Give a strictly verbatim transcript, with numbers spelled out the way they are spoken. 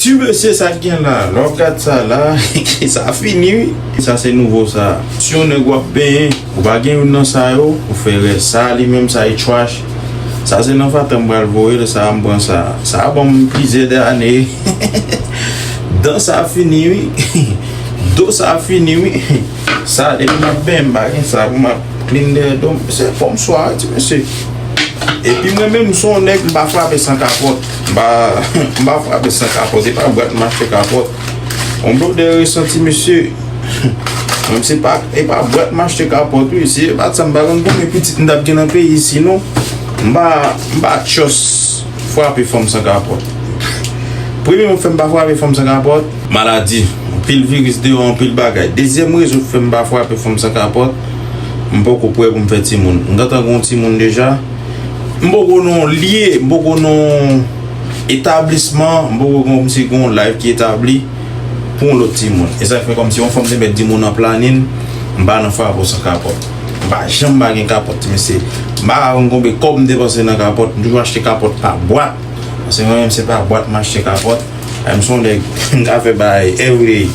Ti mesye, sa k gen la, lè w ap gad sa la, sa fini wi. Sa se nouvo sa. Si yon nèg w ap benyen, ou pa gen youn nan sa yo, ou fè rès. Sa li menm, sa e trash. Sa se nan fatra m pral voye l, sa m pran sa. Sa ban m plizyè ane. Dan sa fini wi. Do sa fini wi. Sa depi m ap benyen, m pa gen sa pou m ap klin dèyè do m. Se fòm swa wi, ti mesye. Epi mwen menm, m se yon nèg, m pa frape san kapòt. M pa, m pa frape san kapòt. E pa bwat m achte kapòt. Yon blodè resanti, mesye. Menm se pa, e pa bwat m achte kapòt, wi. Si e pa t sa, m pa konn konbyen pitit m t ap gen nan peyi, sinon, m pa, m pa tchòs frape fanm san kapòt. Premye moun k fè m pa frape fanm san kapòt, maladi. Anpil viris deyò, anpil bagay. Dezyèm rezon k fè m pa frape fanm san kapòt, m poko prè pou m fè timoun. M gentan gen yon timoun deja. M poko nan yon lye, m poko nan yon etablisman, m poko gen kòmsi gen yon life ki etabli pou yon lòt timoun. E sa k fè kòmsi yon fanm te mèt di moun nan planin, m pa nan frape w san kapòt. M pa janm pa gen kapòt, ti mesye. M pa ka konn konbyen kòb m depanse nan kapòt, m toujou achte kapòt pa bwat. Paske mwen menm se pa bwat m achte kapòt. M se yon nèg, m ka fè bagay everyday.